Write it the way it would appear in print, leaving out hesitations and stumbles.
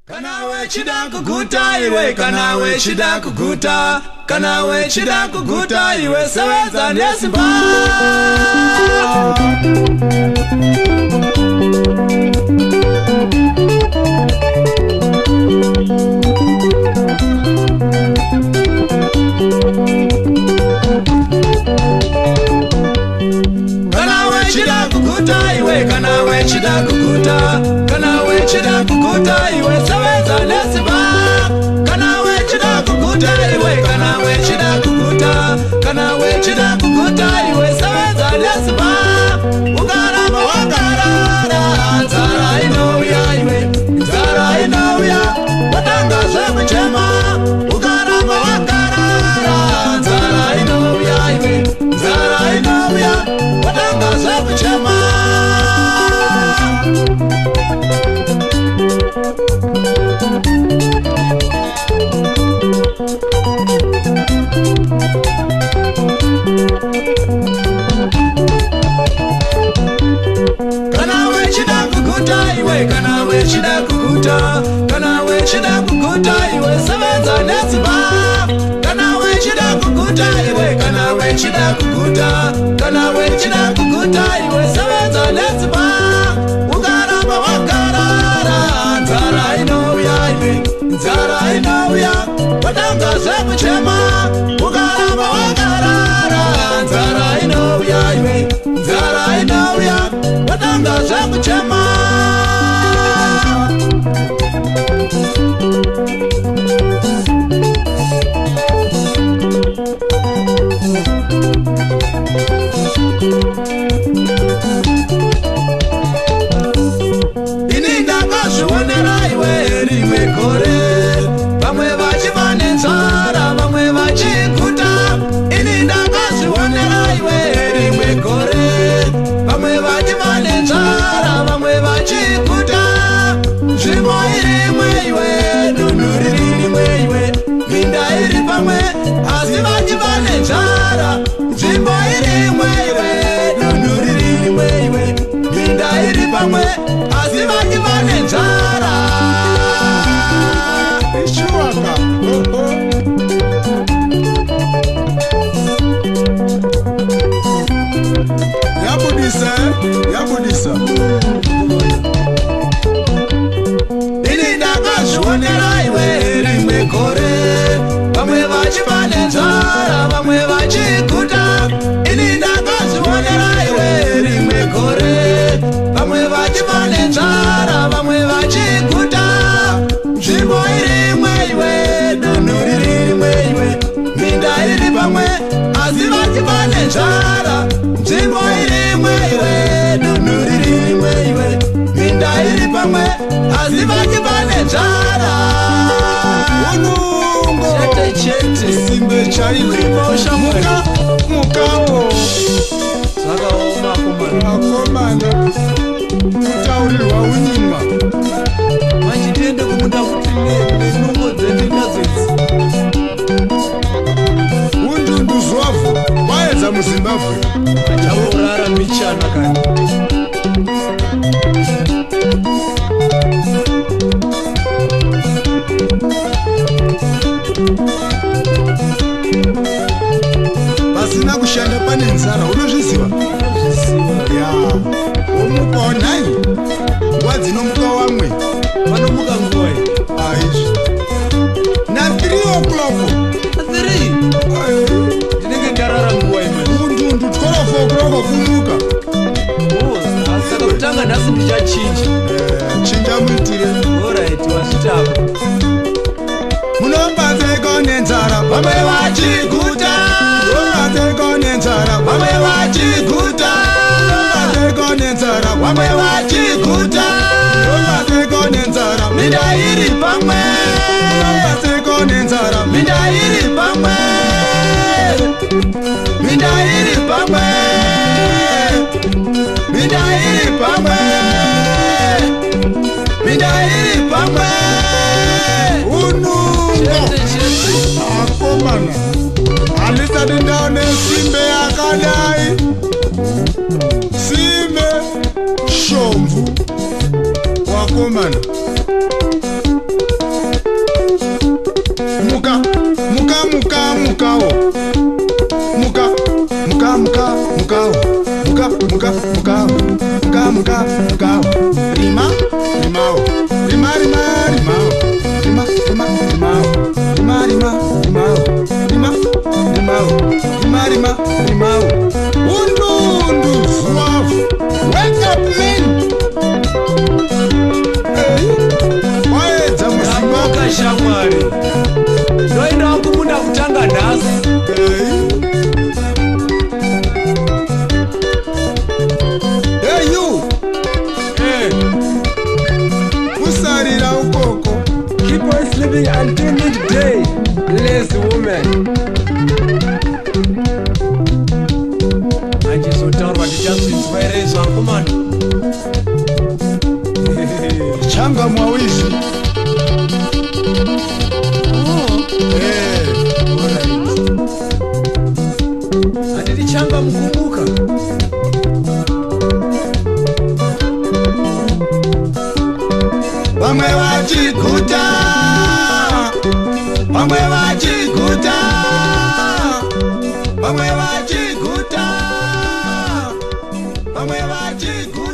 Kana wechida kuguta iwe, kana wechida kuguta, kana wechida kuguta iwe, sevenza nesimba. Kana wechida kuguta iwe, kana wechida kuguta, kana wechida kuguta iwe, sevenza nesimba. Kana wechida kuguta iwe, kana wechida kuguta, kana wechida kuguta iwe, sevenza nesimba. Ukaramba wakarara, nzara inouya iwe, nzara inouya, watanga zvekuchema. Ukaramba wakarara, nzara inouya iwe, nzara inouya, watanga zvekuchema. Kana wechida kuguta iwe, kana wechida kuguta, kana wechida kuguta iwe, sevenza nesimba. Kana wechida kuguta iwe, kana wechida kuguta, kana wechida kuguta iwe, sevenza nesimba. Ukaramba wakarara, nzara inouya iwe, nzara inouya, watanga zvekuchema. Ukaramba wakarara, nzara inouya iwe, nzara inouya, watanga zvekuchema. Ini ndakazvionera iwe rimwe gore, vamwe vachiva nenzara, vamwe vachiguta. Ini ndakazvionera iwe rimwe gore, vamwe vachiva nenzara, vamwe vachiguta. Nzvimbo iri imwe iwe, dunhu riri rimwe iwe, minda iri pamwe, asi vachiva nenzara. Nzvimbo iri imwe iwe, dunhu riri rimwe iwe, minda iri pamwe, asi vachiva nenzara. Ishuwaka. Oho. Yabudisa, yabudisa. Ini ndakazvionera iwe rimwe gore, vamwe vachiva nenzara, vamwe vachiguta. Ini ndakazvionera iwe rimwe gore, vamwe vachiva nenzara, vamwe vachiguta. Nzvimbo iri imwe iwe, dunhu riri rimwe iwe, minda iri pamwe, asi vachiva nenzara. Nzvimbo iri imwe iwe, dunhu riri rimwe iwe, minda iri pamwe, asi vachiva nenzara. Unungo. Chete chete. Simbe chaizvo. Uripo shamwari. Muka, mukawo. Zvakaoma akomana. Akomana. Kutaurirwa unyimwa. Manje tiende kumunda kuti nenungo dzetindadzo idzi. Undundu zvavhu. Kwaedza muZimbabwe. Achaurara michana kani. Pasina kushanda pane nzara, unozviziva? Zviziva. Ya. Womukawo nhai. Nguva dzinomuka wamwe. Vanomuka nguva iyi? Aizvi. Na 3 o'clock. 3? Ndinenge ndarara nguva imwe. Undundu 12 o'clock kumuka. Oh, saka kutanga nhasi ndichachinja. Chinja muitire. Alright, wasvitako. Munombatseko nenzara. Vamwe vachiguta. Munombatseko nenzara. Vamwe vachiguta. Munombatseko nenzara. Vamwe vachiguta. Munombatseko nenzara. Minda iri pamwe. Munombatseko nenzara. Minda iri pamwe. Minda iri pamwe. Minda iri pamwe. Minda iri pamwe. Unungo. Chete chete. Akomana. Handisati ndaone simbe yakadai. Simbe shomvu. Wakomana. Until midday, lazy woman. Manje zotaurwa tichazvinzwa here izvo, akomana? Changa mwawizi. Eh. Alright. Handiti changa mukumbuka? Vamwe vachiguta, vamwe vachiguta, vamwe vachiguta, vamwe vachiguta.